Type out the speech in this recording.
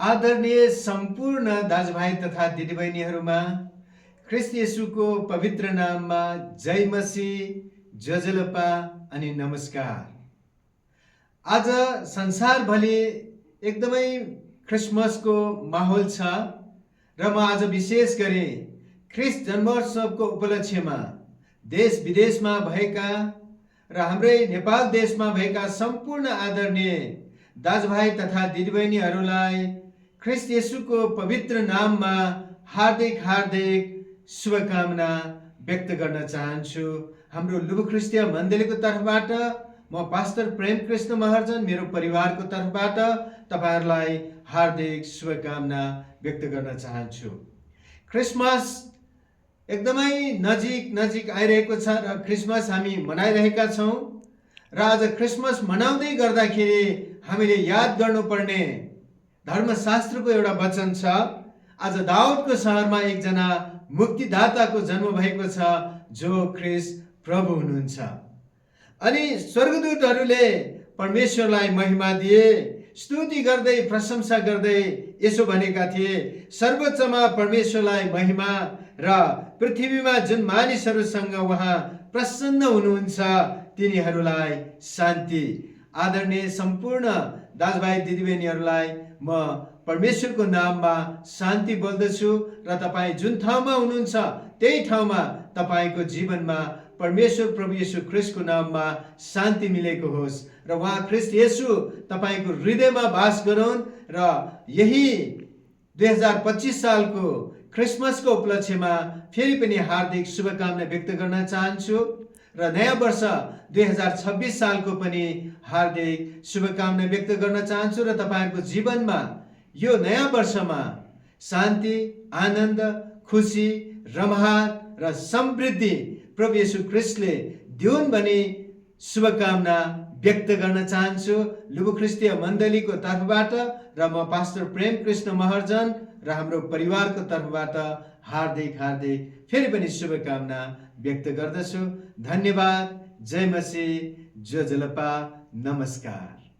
आदरणीय सम्पूर्ण दाजुभाइ तथा दिदीबहिनीहरूमा ख्रिस्ट येशूको पवित्र नाममा जय मसीह, जजलपा अनि नमस्कार। आज संसारभरि एकदमै क्रिसमसको माहौल छ र म आज विशेष गरी ख्रिस्ट जन्मोत्सवको उपलक्ष्यमा देश विदेशमा भएका र हाम्रै नेपाल देशमा भएका सम्पूर्ण आदरणीय दाजुभाइ तथा दिदीबहिनीहरूलाई ख्रिस्ट येशूको पवित्र नाममा हार्दिक शुभकामना व्यक्त गर्न चाहन्छु। हाम्रो लुबु ख्रिस्टीय मण्डलीको तर्फबाट म पास्टर प्रेम कृष्ण महर्जन मेरो परिवारको तर्फबाट तपाईहरुलाई हार्दिक शुभकामना व्यक्त गर्न चाहन्छु। क्रिसमस एकदमै नजिक आइरहेको छ र क्रिसमस हामी मनाइरहेका छौं र आज क्रिसमस मनाउँदै गर्दाखेरि हामीले याद गर्नुपर्ने धर्मशास्त्रको एउटा वचन छ। आज दाउदको शहरमा एकजना मुक्तिदाताको जन्म भएको छ जो ख्रिस्ट प्रभु हुनुहुन्छ। अनि स्वर्गदूतहरूले परमेश्वरलाई महिमा दिए, स्तुति गर्दै प्रशंसा गर्दै यसो भनेका थिए, सर्वोच्चमा परमेश्वरलाई महिमा र पृथ्वीमा जुन मानिसहरूसँग उहाँ प्रसन्न हुनुहुन्छ तिनीहरूलाई शान्ति। आदरणीय सम्पूर्ण दाजुभाइ दिदीबहिनीहरूलाई म परमेश्वरको नाममा शान्ति बोल्दछु र तपाईँ जुन ठाउँमा हुनुहुन्छ त्यही ठाउँमा तपाईको जीवनमा परमेश्वर प्रभु येशू ख्रिस्टको नाममा शान्ति मिलेको होस् र उहाँ ख्रिस्ट येशू तपाईको हृदयमा वास गरून्। र यही 2025 सालको क्रिसमसको उपलक्ष्यमा फेरि पनि हार्दिक शुभकामना व्यक्त गर्न चाहन्छु र नयाँ वर्ष 2026 सालको पनि हार्दिक शुभकामना व्यक्त गर्न चाहन्छु र तपाईहरुको जीवनमा यो नयाँ वर्षमा शान्ति, आनन्द, खुशी, रमाहट र समृद्धि प्रभु येशू ख्रिस्टले दिउन् भनी शुभकामना व्यक्त गर्न चाहन्छु लुबु ख्रिस्टीय मण्डलीको तर्फबाट र म पास्टर प्रेम कृष्ण महर्जन र हाम्रो परिवारको तर्फबाट हार्दिक फेरि पनि शुभकामना व्यक्त गर्दछु। धन्यवाद। जय मसीह, जय जलपा, नमस्कार।